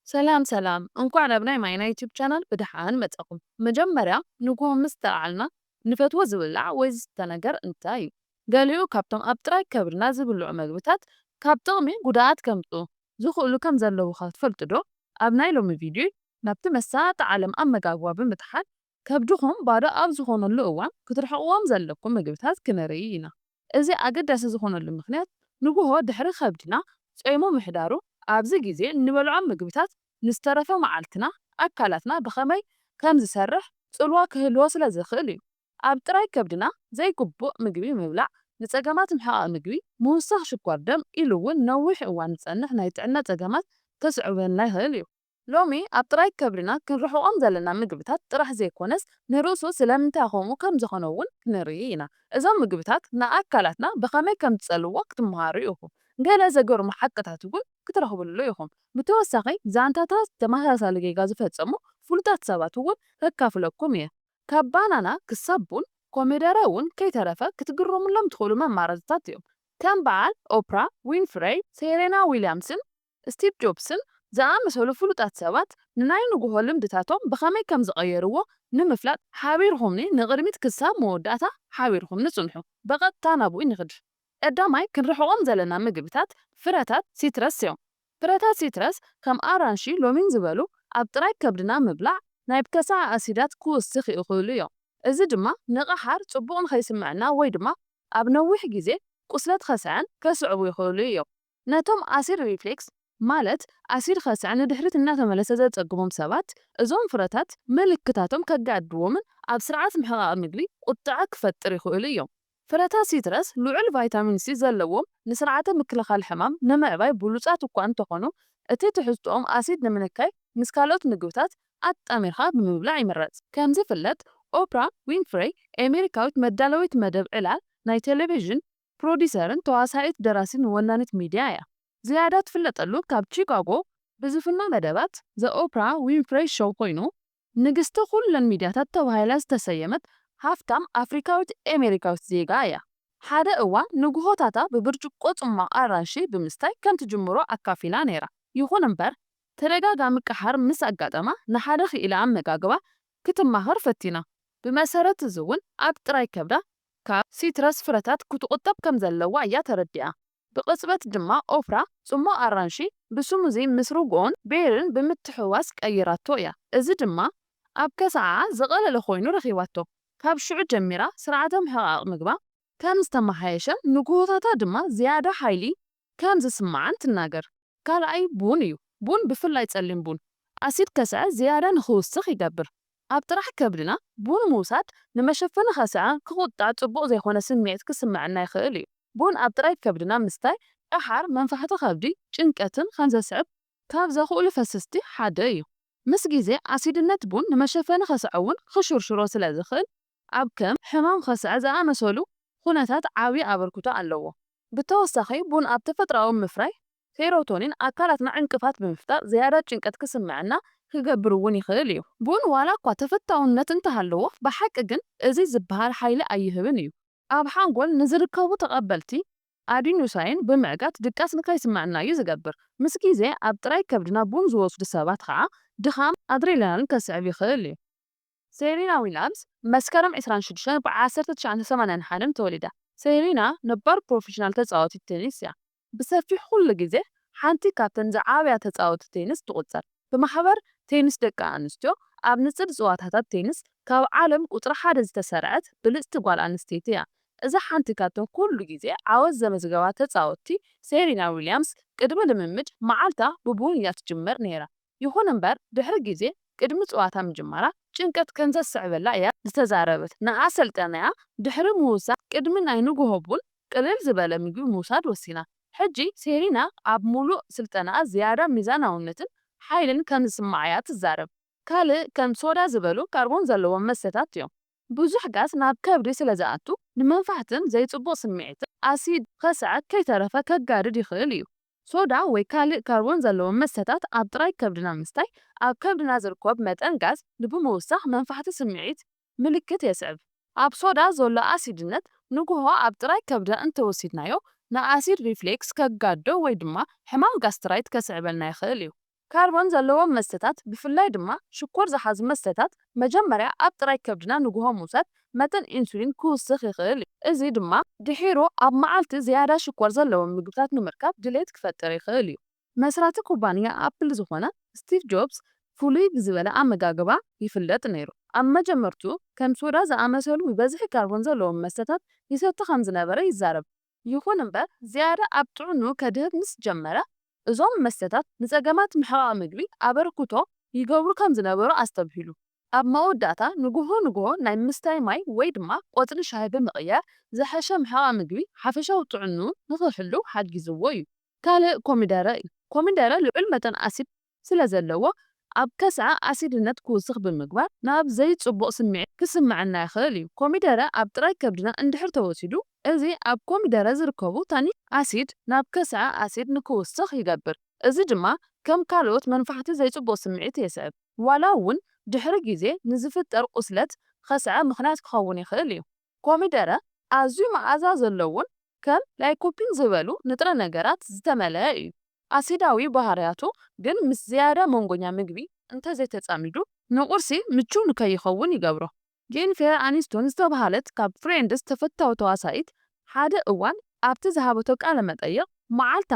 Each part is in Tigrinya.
ሰላም ሰላም፣ እንኳዕ ናብ ናይ ማይና ዩቲዩብ ቻናል ብደሓን መጻኹም። መጀመርያ ንግሆ ምስ ተለዓልና ንፈትዎ ዝብላዕ ወይ ዝስተ ነገር እንታይ እዩ? ገሊኡ ካብቶም ኣብ ጥራይ ከብድና ዝብልዑ መግብታት ካብ ጥቕሚ ጉድኣት ከምጽኡ ዝኽእሉ ከም ዘለዉ ኸ ትፈልጡ ዶ? ኣብ ናይ ሎሚ ቪድዮ ናብቲ መሳጢ ዓለም ኣመጋግባ ብምጥሓል ከብድኹም ባዶ ኣብ ዝኾነሉ እዋን ክትርሕቕዎም ዘለኩም ምግብታት ክንርኢ ኢና። እዚ ኣገዳሲ ዝኾነሉ ምኽንያት ንግሆ ድሕሪ ከብድና ጾይሙ ምሕዳሩ ኣብዚ ግዜ እንበልዖም ምግብታት ንዝተረፈ መዓልትና ኣካላትና ብኸመይ ከም ዝሰርሕ ጽልዋ ክህልዎ ስለ ዝኽእል እዩ። ኣብ ጥራይ ከብድና ዘይግቡእ ምግቢ ምብላዕ ንጸገማት ምሕቓቕ ምግቢ፣ ምውሳኽ ሽኮር ደም ኢሉ እውን ነዊሕ እዋን ዝጸንሕ ናይ ጥዕና ጸገማት ከስዕበልና ይኽእል እዩ። ሎሚ ኣብ ጥራይ ከብድና ክንርሕቖም ዘለና ምግብታት ጥራሕ ዘይኮነስ ንርእሱ ስለምንታይ ከምኡ ከም ዝኾነ እውን ክንርኢ ኢና። እዞም ምግብታት ንኣካላትና ብኸመይ ከም ዝጸልዎ ክትመሃሩ ኢኹም። ገለ ዘገርሙ ሓቅታት እውን ክትረኽብሉ ኢኹም። ብተወሳኺ ዛንታታት ተመሳሳሊ ጌጋ ዝፈጸሙ ፍሉጣት ሰባት እውን ከካፍለኩም እየ። ካብ ባናና ክሳብ ቡን፣ ኮሚደረ እውን ከይተረፈ ክትግረሙሎም ትኽእሉ መማረፅታት እዮም። ከም በዓል ኦፕራ ዊንፍሬይ፣ ሴሬና ዊልያምስን ስቲቭ ጆብስን ዝኣመሰሉ ፍሉጣት ሰባት ንናይ ንግሆ ልምድታቶም ብኸመይ ከም ዝቐየርዎ ንምፍላጥ ሓቢርኹምኒ ንቕድሚት ክሳብ መወዳእታ ሓቢርኹምኒ ጽንሑ። ብቐጥታ ናብኡ ንኽድ። ቀዳማይ ክንርሕቖም ዘለና ምግብታት ፍረታት ሲትረስ እዮም። ፍረታት ሲትረስ ከም ኣራንሺ፣ ሎሚን ዝበሉ ኣብ ጥራይ ከብድና ምብላዕ ናይ ብከስዐ ኣሲዳት ክውስኽ ይኽእሉ እዮም። እዚ ድማ ንቐሓር ጽቡቕ ንኸይስምዐና ወይ ድማ ኣብ ነዊሕ ግዜ ቁስለት ከስዐን ከስዕቡ ይኽእሉ እዮም። ነቶም ኣሲድ ሪፍሌክስ ማለት ኣሲድ ከስዐ ንድሕሪት እናተመለሰ ዘጸግሞም ሰባት እዞም ፍረታት ምልክታቶም ከጋድድዎምን ኣብ ስርዓት ምሕቓቕ ምግቢ ቁጥዐ ክፈጥር ይኽእሉ እዮም። ፍረታት ሲትረስ ልዑል ቫይታሚን ሲ ዘለዎም ንስርዓተ ምክልኻል ሕማም ንምዕባይ ብሉጻት እኳ እንተኾኑ፣ እቲ ትሕዝቶኦም ኣሲድ ንምንካይ ምስ ካልኦት ምግብታት ኣጣሚርካ ብምብላዕ ይምረጽ። ከም ዝፍለጥ ኦፕራ ዊንፍሬይ ኣሜሪካዊት መዳለዊት መደብ ዕላል ናይ ቴሌቪዥን ፕሮዲሰርን ተዋሳኢት ደራሲን ወናኒት ሚድያ እያ። ዝያዳ ትፍለጠሉ ካብ ቺካጎ ብዝፍኖ መደባት ዘ ኦፕራ ዊንፍሬይ ሾው ኮይኑ ንግስቲ ኩለን ሚድያታት ተባሂላ ዝተሰየመት ሃፍታም ኣፍሪካዊት ኣሜሪካዊት ዜጋ እያ። ሓደ እዋን ንግሆታታ ብብርጭቆ ጽማቕ ኣራንሺ ብምስታይ ከም ትጅምሮ ኣካፊላ ነይራ። ይኹን እምበር ተደጋጋሚ ቀሓር ምስ ኣጋጠማ ንሓደ ክኢላ ኣመጋግባ ክትማኸር ፈቲና። ብመሰረት እዚ እውን ኣብ ጥራይ ከብዳ ካብ ሲትረስ ፍረታት ክትቑጠብ ከም ዘለዋ እያ ተረዲኣ። ብቕጽበት ድማ ኦፕራ ጽማቕ ኣራንሺ ብስሙዚ ምስ ርግኦን ቤርን ብምትሕውዋስ ቀይራቶ እያ። እዚ ድማ ኣብ ከስዐኣ ዝቐለለ ኮይኑ ረኺባቶ። ካብ ሽዑ ጀሚራ ስርዓተ ምሕቓቕ ምግባ ከም ዝተመሓየሸን ንግሆታታ ድማ ዝያዳ ሓይሊ ከም ዝስምዓን ትናገር። ካልኣይ ቡን እዩ። ቡን ብፍላይ ጸሊም ቡን ኣሲድ ከስዐ ዝያዳ ንኽውስኽ ይገብር። ኣብ ጥራሕ ከብድና ቡን ምውሳድ ንመሸፈኒ ከስዐ ክቑጣዕ ጽቡቕ ዘይኮነ ስምዒት ክስምዐና ይኽእል እዩ። ቡን ኣብ ጥራይ ከብድና ምስታይ ቀሓር፣ መንፋሕቲ ከብዲ፣ ጭንቀትን ከም ዘስዕብ ካብ ዘኽእሉ ፈሰስቲ ሓደ እዩ። ምስ ግዜ ኣሲድነት ቡን ንመሸፈኒ ከስዐ እውን ክሽርሽሮ ስለ ዝኽእል ኣብ ከም ሕማም ከስዐ ዝኣመሰሉ ኩነታት ዓቢ ኣበርክቶ ኣለዎ። ብተወሳኺ ቡን ኣብ ተፈጥሮኣዊ ምፍራይ ሴሮቶኒን ኣካላትና ዕንቅፋት ብምፍጣር ዝያዳ ጭንቀት ክስምዐና ክገብር እውን ይኽእል እዩ። ቡን ዋላ እኳ ተፈታውነት እንተሃለዎ ብሓቂ ግን እዚ ዝበሃል ሓይሊ ኣይህብን እዩ። ኣብ ሓንጎል ንዝርከቡ ተቐበልቲ ኣዲኖሳይን ብምዕጋት ድቃስ ንከይስምዐና እዩ ዝገብር። ምስ ግዜ ኣብ ጥራይ ከብድና ቡን ዝወስዱ ሰባት ከዓ ድኻም ኣድሬናሊን ከስዕብ ይኽእል እዩ። ሴሪና ዊላምስ መስከረም ዕስራን ሽዱሽተን ብ ዓሰርተ ትሽዓተ ሰማንያን ሓደን ተወሊዳ። ሴሪና ነባር ፕሮፌሽናል ተጻዋቲት ቴኒስ እያ። ብሰፊሕ ኩሉ ግዜ ሓንቲ ካብተን ዝዓበያ ተጻወቲ ቴኒስ ትቑጸር። ብማሕበር ቴኒስ ደቂ ኣንስትዮ ኣብ ንጽል ጸዋታታት ቴኒስ ካብ ዓለም ቁጽሪ ሓደ ዝተሰርዐት ብልጽቲ ጓል ኣንስተይቲ እያ። እዛ ሓንቲ ካብተን ኩሉ ግዜ ዓወት ዘመዝገባ ተጻወትቲ ሴሪና ዊልያምስ ቅድሚ ልምምድ መዓልታ ብቡን እያ ትጅምር ነይራ። ይኹን እምበር ድሕሪ ግዜ ቅድሚ ጸዋታ ምጅማራ ጭንቀት ከም ዘስዕበላ እያ ዝተዛረበት። ንኣሰልጠናያ ድሕሪ ምውሳኽ ቅድሚ ናይ ንግሆ ቡን ቅልል ዝበለ ምግቢ ምውሳድ ወሲና። ሕጂ ሴሪና ኣብ ሙሉእ ስልጠናኣ ዝያዳ ሚዛናውነትን ሓይልን ከም ዝስምዓ እያ ትዛረብ። ካልእ ከም ሶዳ ዝበሉ ካርቦን ዘለዎም መስተታት እዮም። ብዙሕ ጋዝ ናብ ከብዲ ስለ ዝኣቱ ንመንፋሕትን ዘይጽቡቕ ስምዒትን ኣሲድ ከስዐ ከይተረፈ ከጋድድ ይኽእል እዩ። ሶዳ ወይ ካልእ ካርቦን ዘለዎም መስተታት ኣብ ጥራይ ከብድና ምስታይ ኣብ ከብድና ዝርከብ መጠን ጋዝ ንብምውሳኽ መንፋሕቲ ስምዒት ምልክት የስዕብ። ኣብ ሶዳ ዘሎ ኣሲድነት ንግሆ ኣብ ጥራይ ከብዳ እንተወሲድናዮ ንኣሲድ ሪፍሌክስ ከጋዶ ወይ ድማ ሕማም ጋስትራይት ከስዕበልና ይኽእል እዩ። ካርቦን ዘለዎም መስተታት፣ ብፍላይ ድማ ሽኮር ዝሓዙ መስተታት፣ መጀመርያ ኣብ ጥራይ ከብድና ንግሆ ምውሳድ መጠን ኢንሱሊን ክውስኽ ይኽእል እዩ። እዚ ድማ ድሒሩ ኣብ መዓልቲ ዝያዳ ሽኮር ዘለዎም ምግብታት ንምርካብ ድሌት ክፈጥር ይኽእል እዩ። መስራቲ ኩባንያ ኣፕል ዝኾነ ስቲቭ ጆብስ ፍሉይ ብዝበለ ኣመጋግባ ይፍለጥ ነይሩ። ኣብ መጀመርቱ ከም ሶዳ ዝኣመሰሉ ብብዝሒ ካርቦን ዘለዎም መስተታት ይሰቲ ከም ዝነበረ ይዛረብ። ይኹን እምበር ዝያዳ ኣብ ጥዕንኡ ከድህብ ምስ ጀመረ፣ እዞም መስተታት ንጸገማት ምሕቓቕ ምግቢ ኣበርክቶ ይገብሩ ከም ዝነበሩ ኣስተብሂሉ። ኣብ መወዳእታ ንግሆ ንግሆ ናይ ምስታይ ማይ ወይ ድማ ቆጽሊ ሻሂ ብምቕያር ዝሐሸ ምሕቓቕ ምግቢ ሓፈሻዊ ጥዕንኡ ንኽሕሉ ሓጊዝዎ እዩ። ካልእ ኮሚደረ እዩ። ኮሚደረ ልዑል መጠን ኣሲድ ስለ ዘለዎ ኣብ ከስዐ ኣሲድነት ክውስኽ ብምግባር ናብ ዘይጽቡቕ ስምዒት ክስምዐና ይኽእል እዩ። ኮሚደረ ኣብ ጥራይ ከብድና እንድሕር ተወሲዱ፣ እዚ ኣብ ኮሚደረ ዝርከቡ ታኒክ ኣሲድ ናብ ከስዐ ኣሲድ ንክውስኽ ይገብር። እዚ ድማ ከም ካልኦት መንፋሕቲ ዘይጽቡቕ ስምዒት የስዕብ። ዋላ እውን ድሕሪ ግዜ ንዝፍጠር ቁስለት ከስዐ ምኽንያት ክኸውን ይኽእል እዩ። ኮሚደረ ኣዝዩ መኣዛ ዘለዎን ከም ላይኮፒን ዝበሉ ንጥረ ነገራት ዝተመልአ እዩ። ኣሲዳዊ ባህርያቱ ግን ምስ ዝያዳ መንጎኛ ምግቢ እንተዘይተጻሚዱ ንቁርሲ ምቹው ንከይኸውን ይገብሮ። ጄኒፈር ኣኒስቶን ዝተባህለት ካብ ፍሬንድስ ተፈታዊ ተዋሳኢት ሓደ እዋን ኣብቲ ዝሃበቶ ቃለ መጠይቕ፣ መዓልታ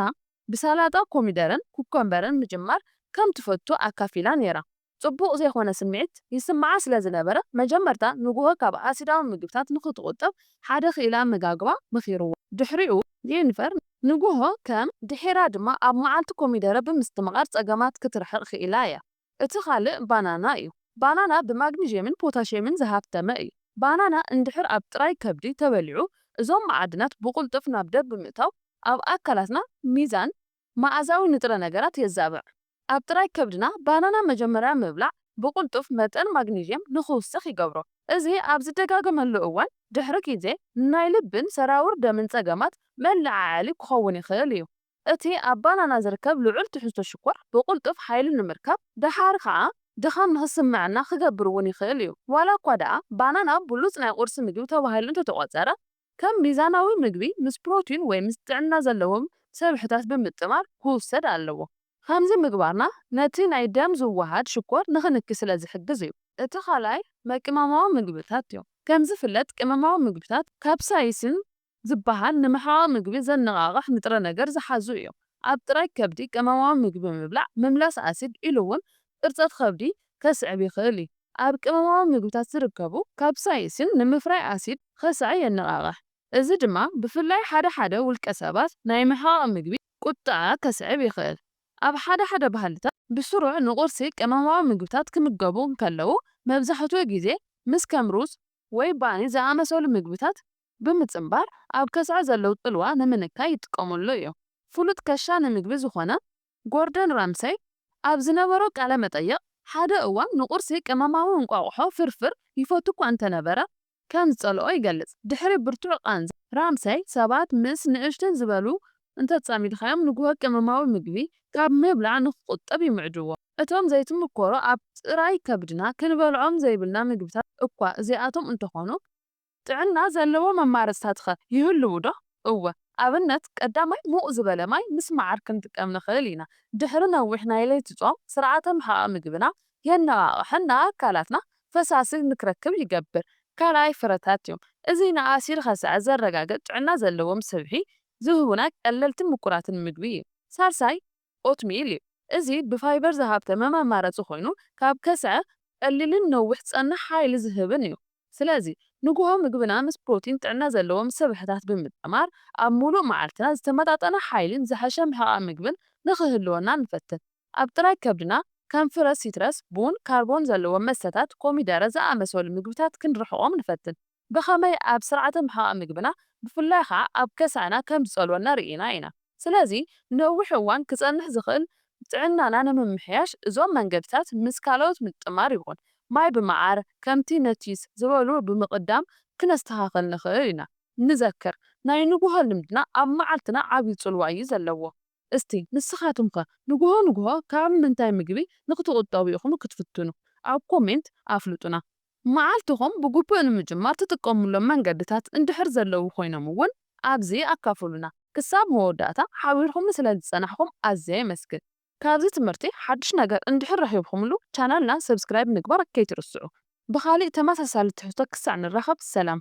ብሳላጣ ኮሚደረን ኩከምበረን ምጅማር ከም ትፈቱ ኣካፊላ ነይራ። ጽቡቕ ዘይኮነ ስምዒት ይስምዓ ስለ ዝነበረ፣ መጀመርታ ንግሆ ካብ ኣሲዳዊ ምግብታት ንኽትቑጠብ ሓደ ክኢላ ኣመጋግባ መኺርዎ። ድሕሪኡ ጄኒፈር ንግሆ ከም ድሒራ ድማ ኣብ መዓልቲ ኮሚደረ ብምስትምቓር ጸገማት ክትርሕቕ ክኢላ እያ። እቲ ካልእ ባናና እዩ። ባናና ብማግኒዥየምን ፖታሽየምን ዝሃብተመ እዩ። ባናና እንድሕር ኣብ ጥራይ ከብዲ ተበሊዑ፣ እዞም መዓድናት ብቕልጡፍ ናብ ደም ብምእታው ኣብ ኣካላትና ሚዛን መኣዛዊ ንጥረ ነገራት የዛብዕ። ኣብ ጥራይ ከብድና ባናና መጀመርያ ምብላዕ ብቕልጡፍ መጠን ማግኒዥየም ንኽውስኽ ይገብሮ። እዚ ኣብ ዝደጋገመሉ እዋን ድሕሪ ግዜ ናይ ልብን ሰራውር ደምን ጸገማት መለዓዓሊ ክኸውን ይኽእል እዩ። እቲ ኣብ ባናና ዝርከብ ልዑል ትሕዝቶ ሽኮር ብቕልጡፍ ሓይሊ ንምርካብ፣ ደሓር ከኣ ድኻም ንኽስምዐና ክገብር እውን ይኽእል እዩ። ዋላ እኳ ደኣ ባናና ብሉጽ ናይ ቁርሲ ምግቢ ተባሂሉ እንተተቖጸረ፣ ከም ሚዛናዊ ምግቢ ምስ ፕሮቲን ወይ ምስ ጥዕና ዘለዎም ሰብሕታት ብምጥማር ክውሰድ ኣለዎ። ከምዚ ምግባርና ነቲ ናይ ደም ዝወሃድ ሽኮር ንኽንኪ ስለ ዝሕግዝ እዩ። እቲ ካልኣይ መቅመማዊ ምግብታት እዮም። ከም ዝፍለጥ ቅመማዊ ምግብታት ካፕሳይሲን ዝበሃል ንምሕቓቕ ምግቢ ዘነቓቕሕ ንጥረ ነገር ዝሓዙ እዮም። ኣብ ጥራይ ከብዲ ቅመማዊ ምግቢ ምብላዕ ምምላስ ኣሲድ ኢሉ እውን ቅርጸት ከብዲ ከስዕብ ይኽእል እዩ። ኣብ ቅመማዊ ምግብታት ዝርከቡ ካፕሳይሲን ንምፍራይ ኣሲድ ከስዐ የነቓቕሕ። እዚ ድማ ብፍላይ ሓደ ሓደ ውልቀ ሰባት ናይ ምሕቓቕ ምግቢ ቁጥዐ ከስዕብ ይኽእል። ኣብ ሓደ ሓደ ባህልታት ብስሩዕ ንቁርሲ ቅመማዊ ምግብታት ክምገቡ እንከለዉ፣ መብዛሕትኡ ግዜ ምስ ከም ሩዝ ወይ ባኒ ዝኣመሰሉ ምግብታት ብምጽንባር ኣብ ከስዐ ዘለዉ ጽልዋ ንምንካይ ይጥቀሙሉ እዮም። ፍሉጥ ከሻኒ ምግቢ ዝኾነ ጎርደን ራምሰይ ኣብ ዝነበሮ ቃለ መጠይቕ፣ ሓደ እዋን ንቁርሲ ቅመማዊ እንቋቑሖ ፍርፍር ይፈቱ እኳ እንተነበረ፣ ከም ዝጸልኦ ይገልጽ። ድሕሪ ብርቱዕ ቃንዛ ራምሰይ፣ ሰባት ምስ ንእሽተን ዝበሉ እንተጻሚድካዮም ንግሆ ቅመማዊ ምግቢ ካብ ምብላዕ ንኽቑጠብ ይምዕድዎ። እቶም ዘይትምኮሮ ኣብ ጥራይ ከብድና ክንበልዖም ዘይብልና ምግብታት እኳ እዚኣቶም እንተኾኑ፣ ጥዕና ዘለዎም ኣማረጽታትኸ ይህልዉ ዶ? እወ፣ ኣብነት ቀዳማይ ሙቕ ዝበለ ማይ ምስ መዓር ክንጥቀም ንኽእል ኢና። ድሕሪ ነዊሕ ናይ ለይቲ ጾም ስርዓተ ምሕቓቕ ምግብና የነቓቕሕን ንኣካላትና ፈሳሲ ንክረክብ ይገብር። ካልኣይ ፍረታት እዮም። እዚ ንኣሲድ ከስዐ ዘረጋግጽ ጥዕና ዘለዎም ስብሒ ዝህቡና ቀለልትን ምቁራትን ምግቢ እዩ። ሳልሳይ ኦትሚል እዩ። እዚ ብፋይበር ዝሃብተመ ኣማራጺ ኮይኑ ካብ ከስዐ ቀሊልን ነዊሕ ዝጸንሕ ሓይሊ ዝህብን እዩ። ስለዚ ንግሆ ምግብና ምስ ፕሮቲን ጥዕና ዘለዎም ስብሕታት ብምጥማር ኣብ ሙሉእ መዓልትና ዝተመጣጠነ ሓይልን ዝሐሸ ምሕቓቕ ምግብን ንኽህልወና ንፈትን። ኣብ ጥራይ ከብድና ከም ፍረ ሲትረስ፣ ቡን፣ ካርቦን ዘለዎም መስተታት፣ ኮሚደረ ዝኣመሰሉ ምግብታት ክንርሕቖም ንፈትን። ብኸመይ ኣብ ስርዓተ ምሕቓቕ ምግብና ብፍላይ ኸኣ ኣብ ከስዐና ከም ዝጸልወና ርኢና ኢና። ስለዚ ነዊሕ እዋን ክጸንሕ ዝኽእል ጥዕናና ንምምሕያሽ እዞም መንገድታት ምስ ካልኦት ምጥማር ይኹን ማይ ብመዓር ከምቲ ነቲስ ዝበሉ ብምቕዳም ክነስተኻኽል ንኽእል ኢና። ንዘክር፣ ናይ ንግሆ ልምድና ኣብ መዓልትና ዓብዪ ጽልዋ እዩ ዘለዎ። እስቲ ንስኻትኩም ከ ንግሆ ንግሆ ካብ ምንታይ ምግቢ ንክትቑጠቡ ኢኹም ክትፍትኑ? ኣብ ኮሜንት ኣፍልጡና። መዓልትኹም ብግቡእ ንምጅማር ትጥቀሙሎም መንገድታት እንድሕር ዘለዉ ኮይኖም እውን ኣብዚ ኣካፍሉና። ክሳብ መወዳእታ ሓቢርኩምኒ ስለ ዝጸናሕኩም ኣዝየ የመስግን። ካብዚ ትምህርቲ ሓድሽ ነገር እንድሕር ረኺብኩምሉ ቻናልና subscribe ምግባር ከይትርስዑ። ብኻሊእ ተመሳሳሊ ትሕዝቶ ክሳዕ ንራኸብ ሰላም።